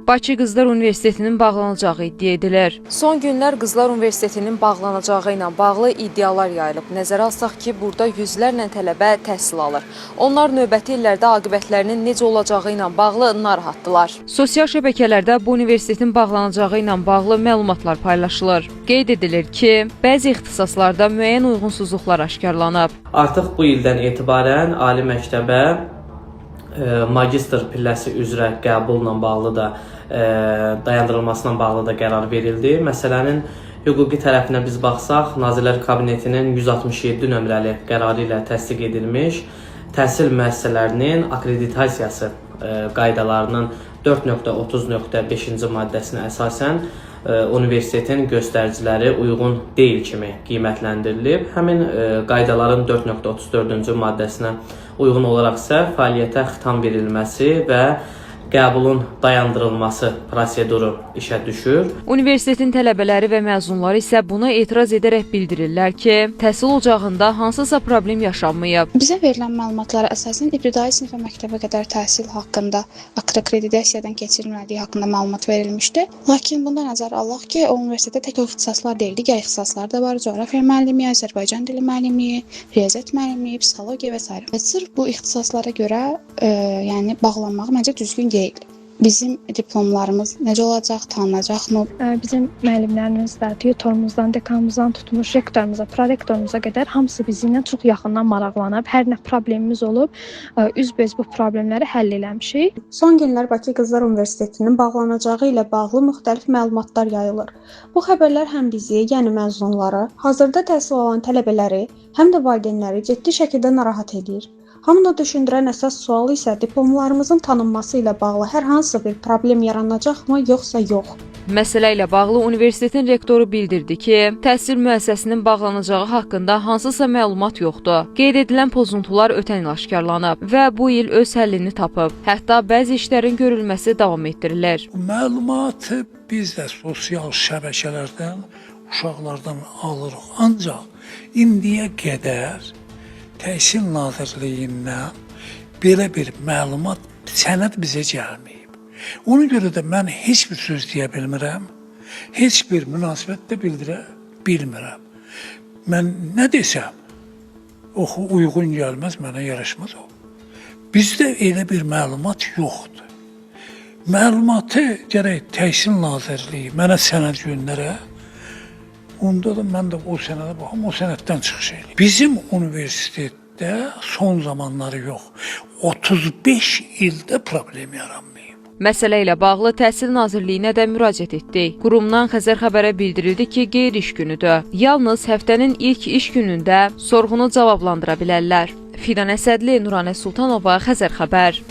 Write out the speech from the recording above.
Bakı Qızlar Universitetinin bağlanacağı iddia edilir. Son günlər Qızlar Universitetinin bağlanacağı ilə bağlı iddialar yayılıb. Nəzərə alsaq ki, burada yüzlərlə tələbə təhsil alır. Onlar növbəti illərdə aqibətlərinin necə olacağı ilə bağlı narahatdırlar. Sosial şəbəkələrdə bu universitetin bağlanacağı ilə bağlı məlumatlar paylaşılır. Qeyd edilir ki, bəzi ixtisaslarda müəyyən uyğunsuzluqlar aşkarlanıb. Artıq bu ildən etibarən ali məktəbə magistr pilləsi üzrə qəbulla bağlı da dayandırılmasına bağlı da qərar verildi. Məsələnin hüquqi tərəfinə biz baxsaq, Nazirlər Kabinetinin 167 nömrəli qərarı ilə təsdiq edilmiş təhsil müəssisələrinin akkreditasiyası qaydalarının 4.30.5-ci maddəsinə əsasən universitetin göstəriciləri uyğun deyil kimi qiymətləndirilib. Həmin qaydaların 4.34-cü maddəsinə uyğun olaraq isə fəaliyyətə xitam verilməsi və qəbulun dayandırılması proseduru işə düşür. Universitetin tələbələri və məzunları isə buna etiraz edərək bildirirlər ki, təhsil ocağında hansısa problem yaşanmayıb. Bizə verilən məlumatlara əsasən ibtidai sinif və məktəbə qədər təhsil haqqında akkreditasiyadan keçirilmədiyi haqqında məlumat verilmişdi. Lakin bunda nəzərə alaq ki, o universitetdə tək o ixtisaslar deyil, digər ixtisaslar da var. Coğrafiya müəllimliyi, Azərbaycan dili müəllimliyi, riyaziyyat müəllimliyi, psixologiya və s. Sırf bu ixtisaslara görə yəni bağlanmaq məncə düzgün deyil. Bizim diplomlarımız necə olacaq, tanınacaqmı? Bizim müəllimlərimiz də, tutorumuzdan, dekanımızdan tutmuş rektorumuza, prorektorumuza qədər hamısı bizimlə çox yaxından maraqlanıb, hər nə problemimiz olub, üzbəüz bu problemləri həll eləmişik. Son günlər Bakı Qızlar Universitetinin bağlanacağı ilə bağlı müxtəlif məlumatlar yayılır. Bu xəbərlər həm bizi, yəni məzunları, hazırda təhsil alan tələbələri, həm də valideynləri ciddi şəkildə narahat edir. Hamını düşündürən əsas sual isə diplomlarımızın tanınması ilə bağlı hər hansı bir problem yaranacaqmı, yoxsa yox? Məsələ ilə bağlı universitetin rektoru bildirdi ki, təhsil müəssisəsinin bağlanacağı haqqında hansısa məlumat yoxdur. Qeyd edilən pozuntular ötən il aşkarlanıb və bu il öz həllini tapıb. Hətta bəzi işlərin görülməsi davam etdirilir. Bu məlumatı biz də sosial şəbəkələrdən, uşaqlardan alırıq. Ancaq indiyə qədər Təhsil Nazirliyindən belə bir məlumat, sənəd bizə gəlməyib. Ona görə də mən heç bir söz deyə bilmirəm, heç bir münasibət də bildirə bilmirəm. Mən nə desəm, oxu uyğun gəlməz, mənə yaraşmaz o. Bizdə elə bir məlumat yoxdur. Məlumatı gərək Təhsil Nazirliyi mənə sənəd göndərə, onda da mən də o sənədə baxım, o sənəddən çıxış eləyim. Bizim universitetdə son zamanları yox, 35 ildə problem yaranmayıb. Məsələ ilə bağlı Təhsil Nazirliyinə də müraciət etdik. Qurumdan Xəzər Xəbərə bildirildi ki, qeyri-iş günüdür. Yalnız həftənin ilk iş günündə sorğunu cavablandıra bilərlər. Fidan Əsədli, Nuranə Sultanova, Xəzər Xəbər.